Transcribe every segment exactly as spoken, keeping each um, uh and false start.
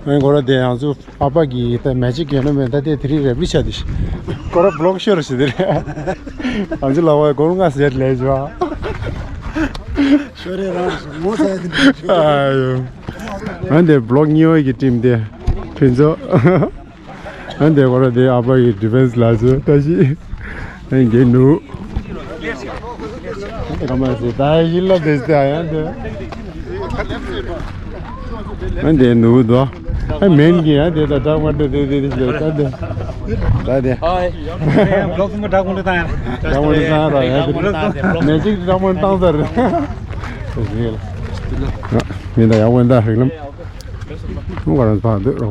ཨེ་གོ་ར་དེ་ཡང་ཚུ་ཨ་ཕ་གི་ད་མེ་ཇིག་གི་ནོ་མེ་ད་དེ་དེ་རིང་རེབ་རི་ཆ་དེ་ཤི། གོ་ར་བློག་ཤོར་ཤི་དེ་རེད། ཨང་ཅི་ལ་བ་གོ་ལ་ང་ཟེར་ལས་ཇོ། ཤོར་རེ་རང་ངོ་ཚ་ཡ་དེ། ཨ་ཡོ། ཨ་འདི་བློག་ཉི་འོག་གི་ཊིམ་དེ་ཕུན་ཚོགས། ཨ་འདི་གོ་ར་དེ་ཨ་ཕ་གི་ཌི་ཕེན་སི་ལ་ཟེར་ད་ཤི། ཨ་འདི་ནུ། ཨ་འདི་ག་མ་ཟེར་ད་ཡི་ལ་དེ་ཟེར་ཡ་འདི། ཨ་འདི་ནུ་དོ། ཨ་མེན་གི་ཨ་འདི་ད་ད་མ་འདི་འདི་འདི་འདི་ད་འདི། ད་འདི། ཨ་ཡ། བློག་སུམ་ད་གུང་ད་ཡ། ད་གུང་ད་ད་ཡ། མེ་ཇིག་ད་མ་བཏང་ཟེར། མི་ད་ཡ་འོན་ད་ཧྲིག་ལམ། མུ་ག་རང་ཕ་འདི་རོ།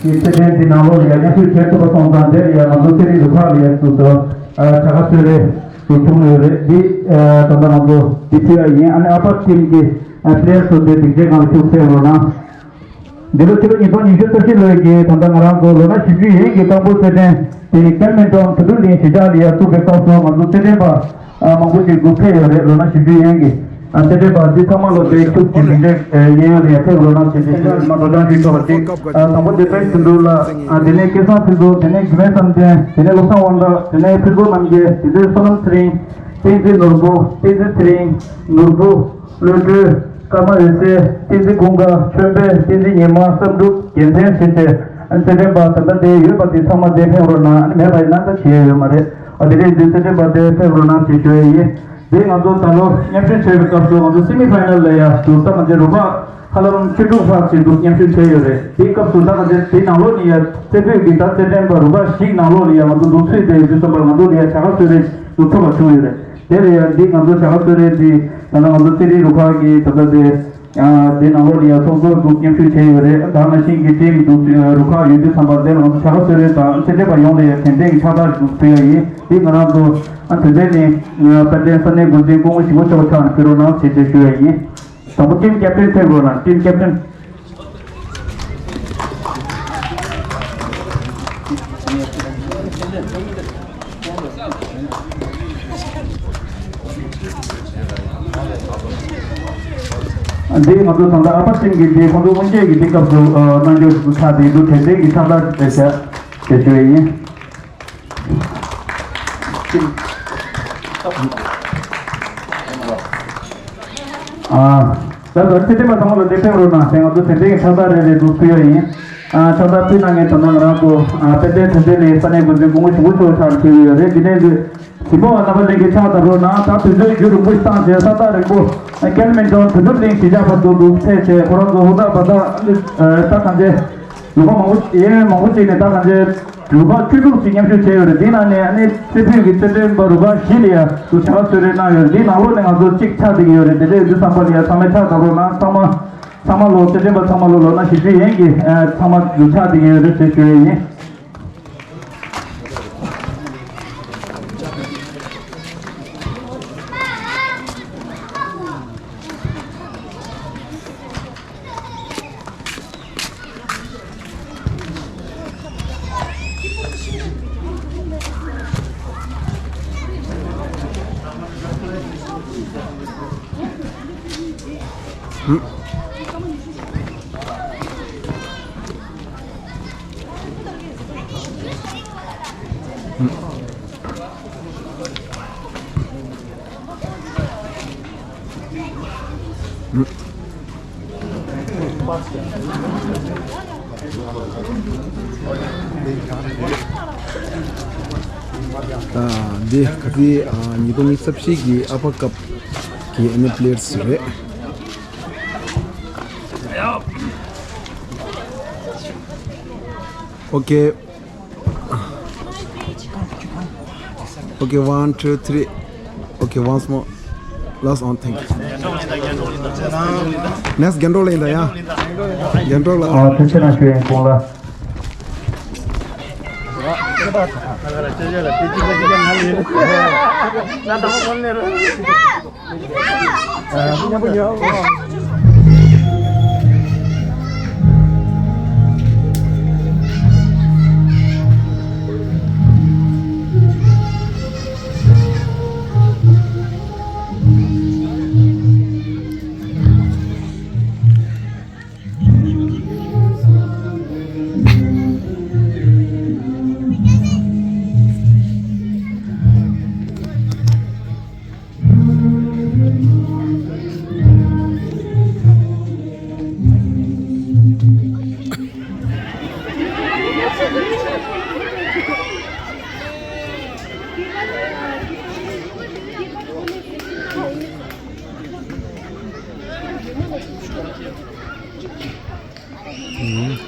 ཀྱི་ཚེ་ཕན་འདི་ནང་ལོགས་ལ་ཡང་མཉམ་ཞུགས་བྱེད་ཐུབ་པ་སོང་ཙང་དེར་ཡང་ང་ཚོ་ཚེ་རིང་རུ་ཁག་ལ་ཡང་ཚུལ་དུ་བྱ་དགའ་གསོལ་རས་ཞུ་ཐུབ་ཡོད་རེད། འདི་ད་ལྟ་ང་ཚོ་འདི་ཕུལ་ཡ་ཡིན། ཨ་ནི་ཨ་ཕ་ཊིམ་གྱི་པི་ལེ་ཡར་ཚོ་དེ་སྡིངས་ཆའི་སྒང་ལ་བཞུགས་ཕེབས་རོགས་གནང་། འདི་ལོ་ཕྱི་ལོ་ཉིས་སྟོང་ཉི་ཤུ་རྩ་བཞི་ལོའི་གི་ད་ལྟ་ང་རང་ཚོ་ལོ་ན་བཞི་བཅུ་ཡན་གྱི་རྐང་སྤོལ་རྩེད་འགྲན་དེ་ཀེམ་མིན་ཊོན་དུ་ཏུ་གླིང་གཞིས་ཆགས་ལ་ཡང་བཙུགས་པའི་སྐབས་སུ་ང་ཚོ་རྩེད་འགྲན་པ་མང་པོ་ཞིག་འདུ་ཕེབས་ཡོད་རེད། ལོ་ན་བཞི་བཅུ་ཡན་གྱི་རྩེད་འགྲན་པ་འདི་ཚང་མ་ལོ་དེ་ཁྱུག་ཅིག་མི་འདྲ་གཡས་གཡོན་ལ་ཡང་ཕེབས་རོགས་གནང་ཞེས་བྱས་ཞུ་ཡོད། མ་འགྲོ་སྟངས་ཞུས་ཆོག་པ་ཅིག་དང་པོ་བདེ་དཔལ་ཆོས་འདུག་ལ། དེ་ནས་སྐལ་བཟང་ཕུན་ཚོགས། དེ་ནས་རྒྱུད་སྨད་བསམ་གཏན། དེ་ནས་བློ་བཟང་དབང་གྲགས། དེ་ནས་ཕུན་ཚོགས་རྣམ་རྒྱལ། དེ་ནས་བསོད་ནམས་ཚེ་རིང་། བསྟན་འཛིན་ནོར་བུ། བསྟན་འཛིན་ཚེ་རིང་། ནོར་བུ། བློ་གྲོས། ཀརྨ་འོད་ཟེར། བསྟན་འཛིན་ཀུན་དགའ། ཆོས་འཕེལ། བསྟན་འཛིན་ཉི་མ། བསམ་གྲུབ། རྒྱལ་མཚན་བྱས་ཏེ། རྩེད་འགྲན་པ་ད་ལྟ་དེ་ཡོད་པ་དེ་ཚང་མ་དེ་ཕེབས་རོགས་གནང་། མེད་པ་ཡིན་ན་ད་བྱེད་ཡ་ཡོད་མ་རེད། ཨ་དེ་རིང་འདི་རྩེད་འགྲན་པ་དེ་ཕེབས་རོགས་གནང་ཞེས་ཞུ་ཡ་ཡིན། འདི་ང་ཚོ་ད་ལོ་མཉམ་ཞུགས་བྱས་པའི་སྐབས་སུ་ང་ཚོ་སེ་མི་ཕའི་ནལ་ལ་ཡ་འདུག་ད་ང་ཚོའི་རུ་ཁག་ཧ་ལམ་བཅུ་དྲུག་ལྷག་ཅིག་འདུག་མཉམ་ཞུགས་བྱས་ཡོད་རེད། དེའི་སྐབས་སུ་ད་ང་ཚོའི་དེའི་ནང་ལོགས་ནས་ཡ་རྩེ་ཕུད་ཀྱི་ད་རྩེད་འགྲན་པ་རུ་ཁག་བཞི་ནང་ལོགས་ལ་ཡ་ང་ཚོ་འདུག་ཚུད་བསྡད་ཡོད་དུས་ཙམ་པར་ང་ཚོ་ལ་ཡ་བྱ་དགའ་གསོལ་རས་འདུག་ཐོབ་པ་བྱུང་ཡོད་རེད། དེ་ལ་ཡ་འདི་ང་ཚོ་བྱ་དགའ་གསོལ་རས་འདི་ད་ལྟ་ང་ཚོ་རྩེད་རིགས་རུ་ཁག་གི་ད་ལྟ་དེ་དེའི་ནང་ལོགས་ལ་ཡ་ཚོགས་གཙོ་འདུག་མཉམ་ཞུགས་བྱས་ཡོད་རེད། ད་ནང་བཞིན་གྱི་ཊིམ་འདུག་རུ་ཁག་ཡོད་དུས་ཙམ་པར་དེ་ལ་ང་ཚོ་བྱ་དགའ་གསོལ་རས་དང་རྩེད་འགྲན་པ་ཡོངས་ལ་ཡ་དྲན་རྟེན་གྱི་ཕྱག་རྟགས་འདུག་ཕུལ་ཡ་ཡིན། འདི་ང་རང་ཚོ་ཨ་དེ་འདྲའི་ནི་དཔལ་ལྡན་ས་གནས་འགོ་འཛིན་སྐུ་ངོ་ཞིག་པོ་མཆོག་ཕྱག་ནས་ཕུལ་རོགས་གནང་ཞེས་བྱས་ཞུ་ཡ་ཡིན། དང་པོ་ཊིམ་ཀེབ་ཊན་ཕེབས་རོགས་གནང་། ཊིམ་ཀེབ་ཊན། འདི་ང་ཚོ་ད་ལྟ་ཨ་ཕ་ཊིམ་གྱི་འདི་ཁོང་ཚོ་སྔོན་ཆད་ཀྱི་འདི་སྐབས་སུ་གནང་རྒྱུ་ཞིག་ཏུ་ཆགས་བསྡད་འདུག་དྲན་རྟེན་གྱི་ཕྱག་རྟགས་རེད་ཤག་ཞེས་ཞུ་ཡ་ཡིན། ཨ། ད་ལྟ་ཁྲི་ལྡན་པ་ཚང་མ་ལ་འདི་ཕེབས་རོགས་གནང་ཟེར་ང་ཚོ་དྲན་རྟེན་གྱི་ཕྱག་རྟགས་རེ་རེ་འདུག་ཕུལ་ཡ་ཡིན། ཨ། ཕྱག་རྟགས་ཕུལ་གནང་མཁན་དོ་སྣང་ང་རང་ཚོ་ཨ་དཔལ་ལྡན་དོན་ལྡན་གླིང་ས་གནས་འགོ་འཛིན་སྐུ་ངོ་ཞིག་པོ་མཆོག་ཕྱག་ཕུལ་གྱི་ཡོད་རེད། འདི་ནས་འདི་ཞིག་པོ་བ་རྣམ་པ་ལྷན་རྒྱས་ཕྱག་བཏབ་རོགས་གནང་། ད་དུས་ཚོད་རྒྱུན་རིང་པོ་ཞིག་བཏང་བྱས་ས་ཐག་རིང་པོ་ཀེམ་མིན་ཊོན་དོན་གྲུབ་གླིང་གཞིས་ཆགས་བར་དུ་འདུག་ཕེབས་བྱས་ཁོ་རང་ཚོ་ཧུར་ཐག་འབད་ཐག་ད་གང་བྱས་ལུང་པ་མང་པོ་ཡན་མང་པོ་ཅིག་ནས་ད་གང་བྱས། རུ་ཁག་བཅུ་དྲུག་ཅིག་མཉམ་ཞུགས་བྱས་ཡོད་རེད། འདི་ནང་ནས་ཨ་ནི་རྩེ་ཕུད་ཀྱི་རྩེད་འགྲན་པ་རུ་ཁག་བཞི་ལ་ཡ་དུ་བྱ་དགའ་གསོལ་རས་གནང་ཡོད་རེད། འདིའི་ནང་ལོགས་ནས་ང་ཚོ་གཅིག་ཆགས་བསྡད་ཀྱི་ཡོད་རེད། དེ་འདྲ་ཡོད་དུས་ཙམ་པ་ལ་ཡ་ཚང་མས་ཕྱག་བཏབ་རོགས་གནང་། ཚང་མ་ཚང་མ་ལོ་རྩེད་འགྲན་པ་ཚང་མ་ལོ་ལོ་ན་བཞི་བཅུ་ཡན་གྱི་ཨ་ཚང་མ་དུ་ཆགས་བསྡད་ཀྱི་ཡོད་རེད་ཅེས་ཞུ་ཡས་ཡིན། ཨ། འདི་ག་དུས་ཨ་ཉིས་སྟོང་ཉི་ཤུ་རྩ་བཞི་གི་ཨ་ཕ་ཀབ་གི་ཨ་ནི་པི་ལེ་ཡར་རེད། ཨོ་ཁེ། Okay, one, two, three. Okay, once more. Last one, thank you. Next, རྒྱན་སྒྲོག་ལ་ཡིན་ད་ཡ། རྒྱན་སྒྲོག་ལ། ཨ། ཐུགས་རྗེ་གནང་ཞུ་ཡིན་གོང་ལ།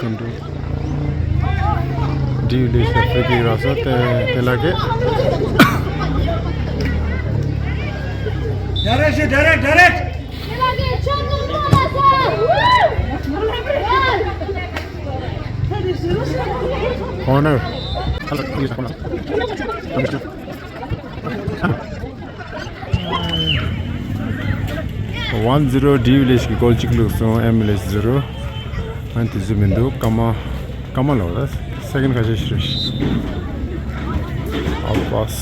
ཀུན་འགྲོ། འདྲིའུ་ལས་ཤ་ཕི་ཀི་ར་སོ་ཏེ་ཏེ་ལ་ཀེ། Direct, direct, direct. Corner. One zero འདྲིའུ་ལས་ཤ་གི་གོལ་གཅིག་བླུགས་སོང་། ཨེམ་ལས་ཟི་རོ། ཨན་དེ་ཟི་མི་འདུག་ཀ་མ་ཀ་མ་ལོ་ར། སེ་ཀེན་ཁ་ཤས་ཤིག་རེད། ཨ་པཱས།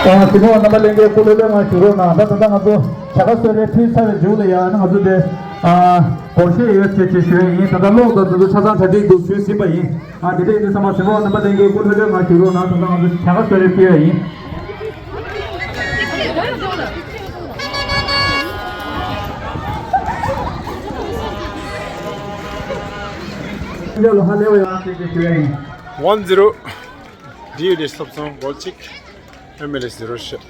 ཨ་དེ་ནས་རྣམ་པ་ལྷན་རྒྱས་སྐུ་ལས་ལས་ང་ཞུ་རོགས་གནང་། ད་ད་ལྟ་ང་ཚོ་བྱ་དགའ་གསོལ་རས་ཕུལ་ཚར་བའི་མཇུག་ལ་ཡང་ང་ཚོ་དེ་ཨ་སྒོར་གཞས་ཡོད་ཅེས་ཅེས་ཞུ་ཡས་ཡིན། ད་ལྟ་གློག་དང་དེ་ཚོ་ཆ་ཚང་གྲ་སྒྲིག་འདུག་ཞུས་ཟིན་པ་ཡིན། ཨ་དེ་འདྲ་ཡིན་དུས་ཚང་མ་གཟིགས་མོ་རྣམ་པ་ལྷན་རྒྱས་སྐུ་ལས་ལས་ང་ཞུ་རོགས་གནང་། ད་ལྟ་ང་ཚོ་བྱ་དགའ་གསོལ་རས་ཕུལ་ཡས་ཡིན། One zero འདྲིའུ་ལས་ཤ་ཐོབ་སོང་། གོལ་གཅིག་ཨེམ་ལས་ཟི་རོ་ཤོད།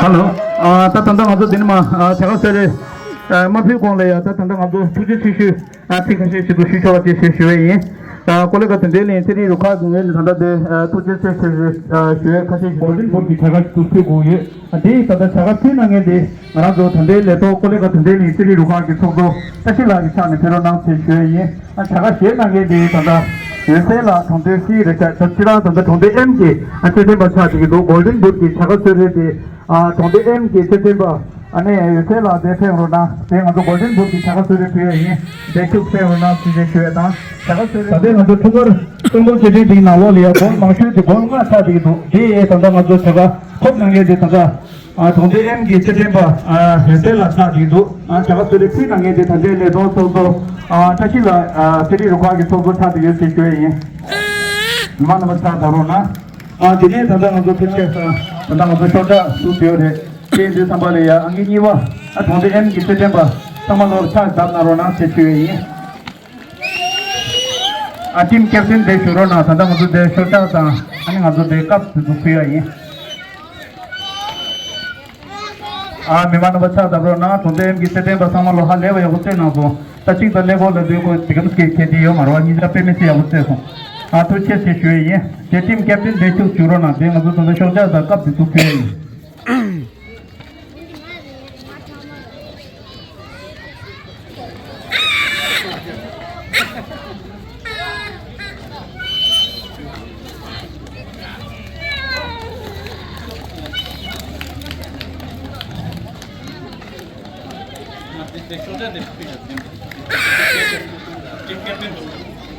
ཧ་ལོ། ཨ་ད་ད་ལྟ་ང་ཚོ་འདི་ནས་མར་ཨ་བྱ་དགའ་གསོལ་རས་ཨ་མ་ཕུལ་གོང་ལ་ཡ། ད་ད་ལྟ་ང་ཚོ་ཐུགས་རྗེ་ཆེ་ཞུ། ཨ་ཚིག་ཁ་ཤས་ཞིག་ཏུ་ཞུ་ཆོག་པ་ཅེས་ཞེས་ཞུ་བས་ཡིན། ཨ་ཀོ་ལི་གྷལ་དོན་ལྡན་གླིང་ཚན་རིག་རུ་ཁག་གི་ངོས་ནས་ད་ལྟ་དེ་ཨ་ཐུགས་རྗེ་ཆེ་ཞེས་ཞུ་བའི་ཁ་ཤས་ཤིག་གོལ་ཌེན་བུད་ཀྱི་བྱ་དགའ་ཞིག་ཏུ་ཕུལ་དགོས་ཡོད། ཨ་དེ་ད་ལྟ་བྱ་དགའ་ཕུལ་གནང་མཁན་དེ་ང་རང་ཚོ་ད་ལྟའི་ལས་ཐོག་ཀོ་ལི་གྷལ་དོན་ལྡན་གླིང་ཚན་རིག་རུ་ཁག་གི་ཚོགས་གཙོ་བཀྲ་ཤིས་ལགས་ཀྱི་ཕྱག་ནས་ཕེབས་རོགས་གནང་ཞེས་ཞུ་བས་ཡིན། ཨ་བྱ་དགའ་བཞེས་གནང་མཁན་དེ་ད་ལྟ་འོད་གསལ་ལགས་གྲོང་སྡེ་སི་རེད་ཤག་ད་སྤྱིར་བཏང་ད་ལྟ་གྲོང་སྡེ་ཨེམ་གྱི་ཨ་རྩེད་འགྲན་པ་ཆགས་བསྡད་ཀྱི་འདུག་གོལ་ཌེན་བུད་ཀྱི་བྱ་དགའ་གསོལ་རས་དེ། ཨ་གྲོང་སྡེ་ཨེམ་གྱི་རྩེད་འགྲན་པ་ཨ་ནེ་འོད་གསལ་ལགས་དེ་ཕེབས་རོགས་གནང་། དེ་ང་ཚོ་གོལ་ཌེན་བུད་ཀྱི་བྱ་དགའ་གསོལ་རས་ཕུལ་ཡས་ཡིན། དེ་ཁྱུག་ཕེབས་རོགས་གནང་ཞེས་ཞུ་ཡས་དང་། བྱ་དགའ་གསོལ་རས། ད་ལྟའི་ང་ཚོ་འཁྲུངས་སྐར་སྤྲོ་མོ་སྐྱེལ་འདྲེན་འདིའི་ནང་ལོགས་ལ་ཡ་གོལ་མང་ཤོས་དེ་གོལ་ལྔ་ཆགས་བསྡད་ཀྱི་འདུག་དེ་ཡས་ད་ལྟ་ང་ཚོ་བྱ་དགའ་ཐོབ་གནང་མཁན་དེ་ད་ལྟ་ཨ་གྲོང་སྡེ་ཨེམ་གྱི་རྩེད་འགྲན་པ་ཨ་འོད་གསལ་ལགས་ཆགས་བསྡད་ཀྱི་འདུག་ཨ་བྱ་དགའ་གསོལ་རས་ཕུལ་གནང་མཁན་དེ་ད་ལྟའི་ལས་ཐོག་ཚོགས་གཙོ་ཨ་བཀྲ་ཤིས་ལགས་ཨ་ཚན་རིག་རུ་ཁག་གི་ཚོགས་གཙོ་ཆགས་བསྡད་ཡོད་ཅེས་ཞུ་ཡས་ཡིན། མི་མང་རྣམ་པ་ཕྱག་བརྡབ་རོགས་གནང་། ཨ་དེ་ནས་ད་ལྟ་ང་ཚོ་ཕལ་ཆེར་ད་ལྟ་ང་ཚོ་ཤོག་ཁྲ་བསྡུ་ཡོད་རེད། དེ་འདི་བསམ་པ་ལ་ཡ་ཨང་ཀི་གཉིས་པ་ཨ་གྲོང་སྡེ་ཨེམ་གྱི་རྩེད་འགྲན་པ་ཚང་མ་ལོར་ཕྱག་བརྡབ་གནང་རོགས་གནང་ཞེས་ཞུ་ཡས་ཡིན། ཨ་ཊིམ་ཀེབ་ཊན་དེ་ཞུ་རོགས་གནང་། ད་ལྟ་ང་ཚོ་དེ་ཤོག་ཁྲ་དང་ཨ་ནི་ང་ཚོ་དེ་ཀབ་དེ་ཚོ་ཕུལ་ཡ་ཡིན། ཨ་མི་མང་རྣམ་པ་ཕྱག་བརྡབ་རོགས་གནང་། གྲོང་སྡེ་ཨེམ་གྱི་རྩེད་འགྲན་པ་ཚང་མ་ལོ་ཧ་ལས་པ་ཡག་པོ་རྩེད་གནང་སོང་། ད་གཅིག་དང་ཀླད་ཀོར་ལ་འདོད་དགོས་དེ་གམ་སྐད་ཁྱེད་དེ་ཡོད་མ་རེད་བ། གཉིས་ཆ་དཔེ་མི་སྲིད་ཡག་པོ་རྩེད་སོང་། ཨ་ཐུགས་རྗེ་ཆེ་ཞུ་ཡས་ཡིན། དེ་ཊིམ་ཀེབ་ཊན་དེ་ཁྱུག་བཅུག་རོགས་གནང་། དེ་ང་ཚོ་ད་ལྟ་ཤོག་ཆག་དང་ཀབ་དེ་ཚོ་ཕུལ་ཡས་ཡིན།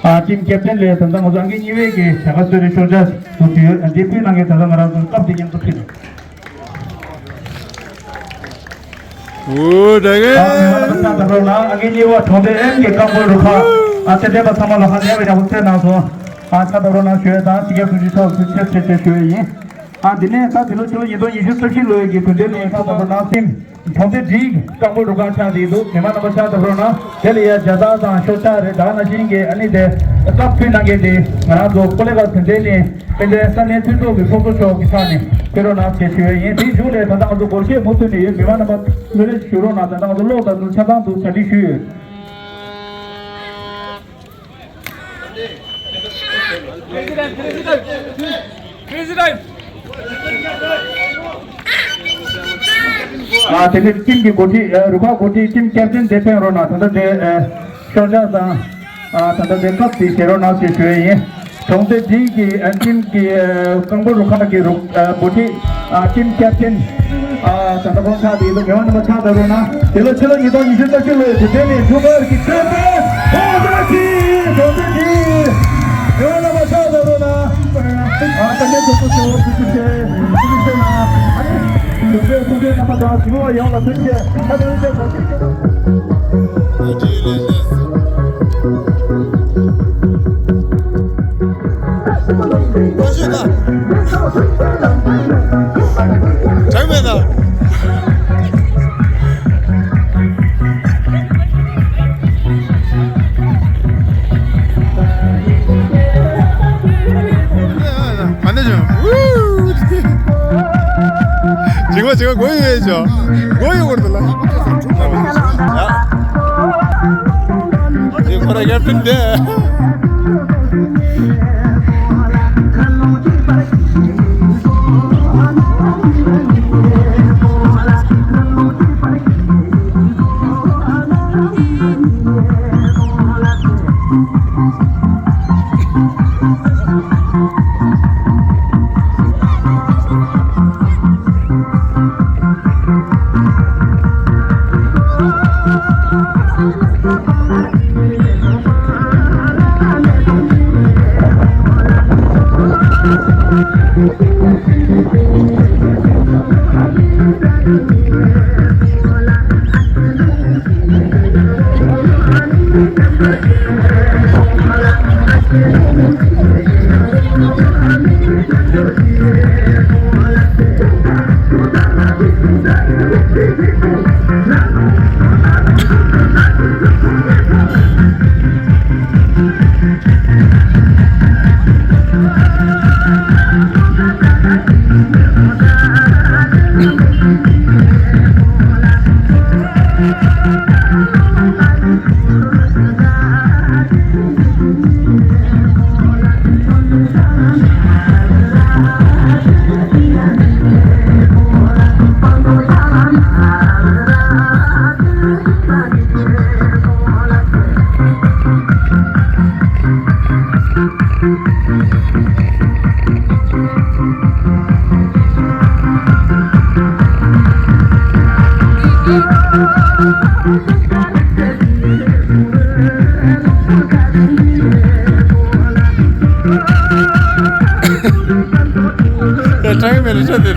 ཨ་ཊིམ་ཀེབ་ཊན་ལ་ད་ལྟ་ང་ཚོ་ཨང་ཀི་གཉིས་པའི་གི་བྱ་དགའ་གསོལ་རས་ཤོག་ཆག་ཏུ་དུས་འདི་ཕུལ་གནང་མཁན་ད་ལྟ་ང་རང་ཚོ་སྐབས་དེ་མཉམ་དུ་ཕུལ། འོ་ད་གི། ཨ་ནི་ང་ཚོ་ད་ལྟ་ལ་ཨང་ཀི་གཉིས་པ་གྲོང་སྡེ་ཨེམ་གྱི་རྐང་སྤོལ་རུ་ཁག་ཨ་རྩེད་འགྲན་པ་ཚང་མ་ལ་ཧ་ལས་པ་ཡག་པོ་རྩེད་གནང་སོང་། ཨ་ཕྱག་བརྡབ་རོགས་གནང་ཞུ་ཡས་དང་སྤྱི་ཁྱབ་དྲུང་ཆེ་མཆོག་ལ་ཐུགས་རྗེ་ཆེ་ཞུ་ཡས་ཡིན། ཨ་དེ་ནས་ད་དེ་ལོ་ཕྱི་ལོ་ཉིས་སྟོང་ཉི་ཤུ་རྩ་བཞི་ལོའི་གི་དོན་ལྡན་ལས་ཁག་དང་པོ་ནང་སེམས་གྲོང་སྡེ་འདིའི་རྐང་སྤོལ་རུ་ཁག་ཆགས་བསྡད་འདུག་དེ་མ་རྣམ་པ་ཕྱག་བརྡབ་རོགས་གནང་། དེ་ལ་ཡ་བྱ་དགའ་དང་ཤོག་ཆག་རེད། ད་ནང་བཞིན་གྱི་ཨ་ནི་དེ་སྐབས་ཕུལ་གནང་མཁན་དེ་ང་རང་ཚོ་ཀོ་ལི་གྷལ་དོན་ལྡན་གླིང་དཔལ་ལྡན་ས་གནས་མཐུན་ཚོགས་ཀྱི་ཚོགས་གཙོ་མཆོག་གི་ཕྱག་ནས་ཕེབས་རོགས་གནང་ཞེས་ཞུ་ཡས་ཡིན། དེའི་མཇུག་ལས་ད་ལྟ་ང་ཚོ་སྒོར་གཞས་མུ་མཐུད་ནས་ཡོད། མི་མང་རྣམ་པ་བློ་རེ་ཞུ་རོགས་གནང་། ད་ལྟ་ང་ཚོ་གློག་དང་དུ་ཆ་ཚང་དུ་གྲ་སྒྲིག་ཞུས་ཡོད། ཨ་དེ་ནས་ཊིམ་གྱི་འགོ་ཁྲིད་ཨ་རུ་ཁག་འགོ་ཁྲིད་ཊིམ་ཀེབ་ཊན་དེ་ཕེབས་རོགས་གནང་། ད་ལྟ་དེ་ཨ་ཤོག་ཆག་དང་ཨ་ད་ལྟ་དེ་སྐབས་དེ་བཞེས་རོགས་གནང་ཞེས་ཞུ་ཡས་ཡིན། གྲོང་སྡེ་འདི་གི་ཨ་ཊིམ་གྱི་ཨ་རྐང་སྤོལ་རུ་ཁག་གི་རུ་ཨ་འགོ་ཁྲིད་ཨ་ཊིམ་ཀེབ་ཊན་ཨ་ད་ལྟ་ཁོང་ཆགས་བསྡད་ཡོད། མི་མང་རྣམ་པ་ཕྱག་བརྡབ་རོགས་གནང་། དེ་ལོ་ཕྱི་ལོ་ཉིས་སྟོང་ཉི་ཤུ་རྩ་བཞི་ལོའི་དུས་དྲན་ནས་འབྲུག་སྒར་གྱི་ཆོས་དཔོན་ཧོ་ཟ་ཅི་གྲོང་སྡེ་འདི་མི་མང་རྣམ་པ་ཕྱག་བརྡབ་རོགས་གནང་། ཨ་ད་ལྟའི་ཚོགས་གཙོ་ཚོ་ཐུགས་རྗེ་ཆེ། ཐུགས་རྗེ་ཆེ་གནང་། ཨ་ནི་གྲོང་སྡེའི་ཚོགས་གཙོ་རྣམ་པ་དང་གཟིགས་མོ་བ་ཡོངས་ལ་ཐུགས་རྗེ་ཆེ། ད་དུང་བཅས་ཐུགས་རྗེ་ཆེ། ཅིག་གོ་ཡོད་ཤོ། གོ་ཡོད་བར་དུ་ལ། ཡ། ཁོ་ར་ཡར་ཕིན་དེ། ད་ཀྲང་མེ་རི་ཤ་དེ།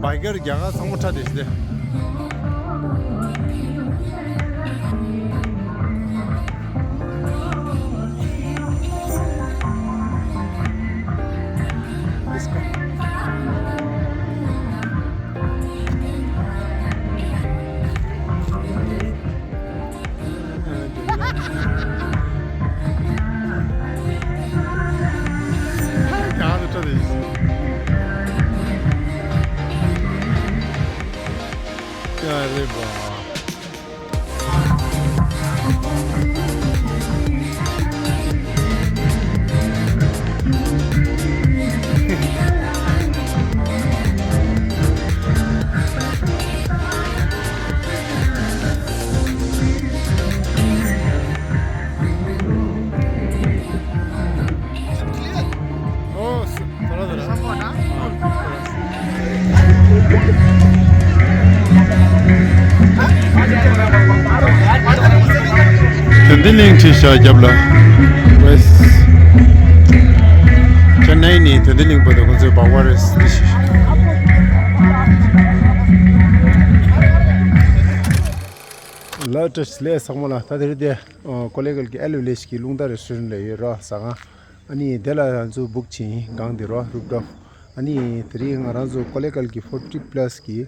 བྷའི་ཀར་རྒྱ་གར་ཚང་མ་ཁྲ་དེ་ཞིག་སྟེ། བདེ་ལེགས་ཁྲིད་ཤག་རྒྱབ་ལ། ཝེས། ཅེན་ནའི་ནས་དོན་ལྡན་གླིང་བར་དུ་ཁོང་ཚོའི་སྦག་སྦག་རེས་འདི་ཞིག་ལ་བཀྲ་ཤིས་བདེ་ལེགས་ཚང་མ་ལ། ད་དེ་རིང་དེ་ཀོ་ལེ་གལ་གྱི་ཨེ་ལུ་ལེ་ཤི་གི་རླུང་རྟ་རེ་སི་ཊོ་རེན་ཊི་ལ་ཡོད་ར་ཟ་ཁང་། ཨ་ནི་དེ་ལ་ང་ཚོ་བུག་བྱས་ཡིན། སྒང་དེ་ར་རུབ་ཊོབ། ཨ་ནི་དེ་རིང་ང་རང་ཚོ་ཀོ་ལེ་གལ་གྱི་ཕོར་ཊི་པ་ལ་སི་གི་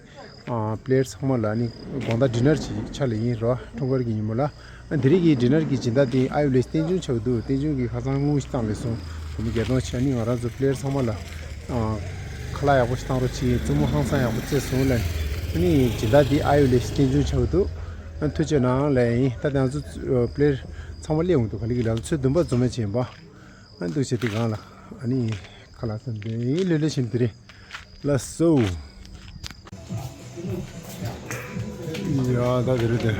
ཨ་པི་ལེ་ཡར་ཚང་མ་ལ་ཨ་ནི་དགོང་དག་ཌི་ནར་ཅིག་ཆ་ལ་ཡིན་ར། འཁྲུངས་སྐར་གྱི་ཉིན་མོ་ལ། ཨ་དེ་རིང་གི་ཌི་ནར་གྱི་སྦྱིན་བདག་དེ་ཨ་ཡུ་ལེ་ཤི་རྟེན་འབྱུང་ཆགས་འདུག་རྟེན་འབྱུང་གི་ཁ་སང་དངུལ་ཞིག་བཏང་ལས་སོང་། སྒོར་མོ་བརྒྱད་སྟོང་བྱས། ཨ་ནི་ང་རང་ཚོ་པི་ལེ་ཡར་ཚང་མ་ལ་ཨ་ཁ་ལག་ཡག་པོ་ཞིག་བཏང་རོགས་གྱིས། བཙུན་མོ་ཧང་སང་ཡག་པོ་བཙས་སོང་ལ། ཨ་ནི་སྦྱིན་བདག་དེ་ཨ་ཡུ་ལེ་ཤི་རྟེན་འབྱུང་ཆགས་འདུག་ཨ་ཐུགས་རྗེ་གནང་ལ་ཡིན། ད་ང་ཚོ་པི་ལེ་ཡར་ཚང་མ་སླེབས་ཡོང་འདུག་ག་ལེ་གི་ལ་ཚོད་བདུན་པ་འཛོམས་མེད་བྱས་ཡིན་པ། ཨ་འདུག་བྱས་དེ་སྒང་ལ་ཨ་ནི་ཁ་ལག་ཟ་འདི་ལེ་ལེ་བཞིན་དེ་རེད་ལགས་སོ། ཡ་ད་དེ་རེད་དེ།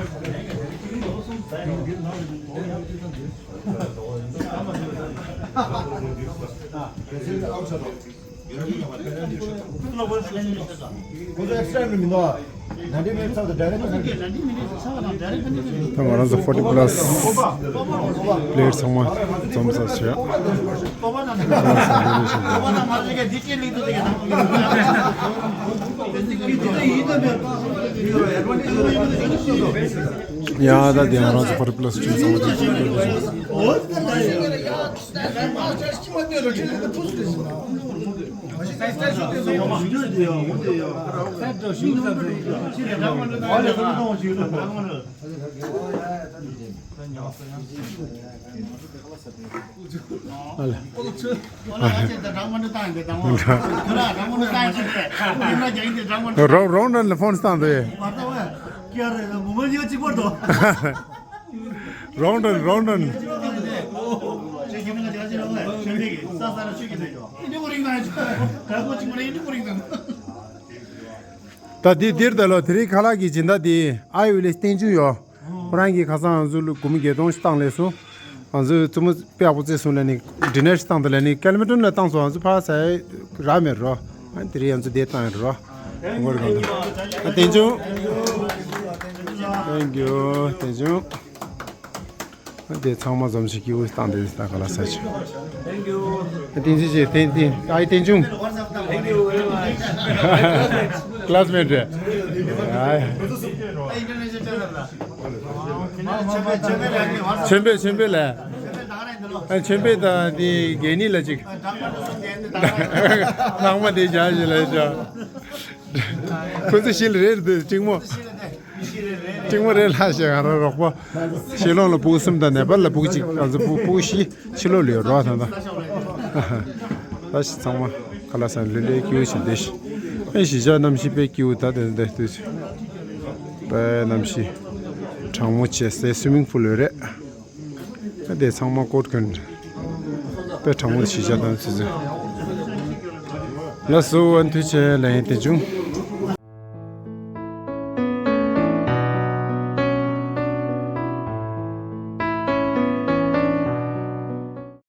ད་ང་རང་ཚོ་ཕོར་ཊི་པ་ལ་སི་པི་ལེ་ཡར་ཚང་མ་འཛོམས་ས་བྱས། ཡ་ད་དེ་ང་རང་ཚོ་ཕོར་ཊི་པ་ལ་སི་ཚང་མ་འཛོམས་ས་བྱས། ཨ་ལེ། རོང་རོང་ནན་ལ་ཕོན་བཏང་དེ། རོང་རོང་རོང་རོང་། ད་འདི་འདིར་ད་ལོ་དེ་རིང་ཁ་ལག་གི་སྦྱིན་བདག་འདི་ཨ་ཡུ་ལེ་ཤི་རྟེན་འབྱུང་ཡོད། ཁོ་རང་གིས་ཁ་སང་ང་ཚོ་ལ་སྒོར་མོ་བརྒྱད་སྟོང་ཞིག་བཏང་ལས་སོང་། ང་ཚོའི་བཙུན་མོ་དཔེ་ཡག་པོ་བཙས་སོང་ལབ་ནས་ཀེ་ལི་མི་ཊོན་ལ་བཏང་སོང་། ང་ཚོ་ཕར་ཟ་ཡ་རག་མེད་རོ། ཨ་དེ་རིང་ང་ཚོ་འདིར་བཏང་ཡོད་རོ། ཨ་རྟེན་འབྱུང་། Thank you། རྟེན་འབྱུང་། དེ་ཚང་མ་འཛོམས་ཤིག་སྐྱིད་པོ་བཏང་དེ་ད་ག་ལ་ས་ཆུ། བསྟན་འཛིན་ཆེ་བསྟན་བསྟན་ཨའི་བསྟན་འབྱུང་། Thank you very much. Classmate རེད། ཨའི། ཆོས་འཕེལ་ཆོས་འཕེལ་ལ། ཨ་ཆོས་འཕེལ་དང་དེ་རྒན་ནི་ལ་ཅིག་ལྷག་མ་དེ་བྱ་ཞིག་ལ་བྱ། ཁོ་ཚོ་ཤི་ལ་རེད་འདུག་སྤྲིང་མོ། སྤྲིང་མོ་རེད་ལྷ་ཞེས་ང་རང་རོགས་པ། ཤེས་ལོང་ལ་ཕྲུ་གུ་གསུམ་དང་ནེ་པཱལ་ལ་ཕྲུ་གུ་གཅིག་ང་ཚོ་ཕྲུ་གུ་ཕྲུ་གུ་བཞི་ཕྱི་ལོགས་ལ་ཡོད་རོགས་དང་དང་། ད་ཞིག་ཚང་མ་ཁ་ལག་ཟ་ལྷོད་ལྷོད་སྐྱིད་པོ་ཞིག་བསྡད་ཤིག་ཨེ་གཞིས་ཆགས་གནམ་གཤིས་དཔེ་སྐྱིད་པོ། ད་དེ་འདྲ་དུས་ཚོད་དཔེ་གནམ་གཤིས་གྲང་མོ་བྱས་སའི་སུའི་མིང་པུལ་ཡོད་རེད། ད་དེ་ཚང་མ་ཀོ་ཊི་གྱོན་དཔེ་གྲང་མོ་གཞིས་ཆགས་གནམ་དུས་ཚོད། ལགས་སོ། ཨ་ཐུགས་རྗེ་ཆེ་ལགས། ཡིན་དེ་བྱུང་།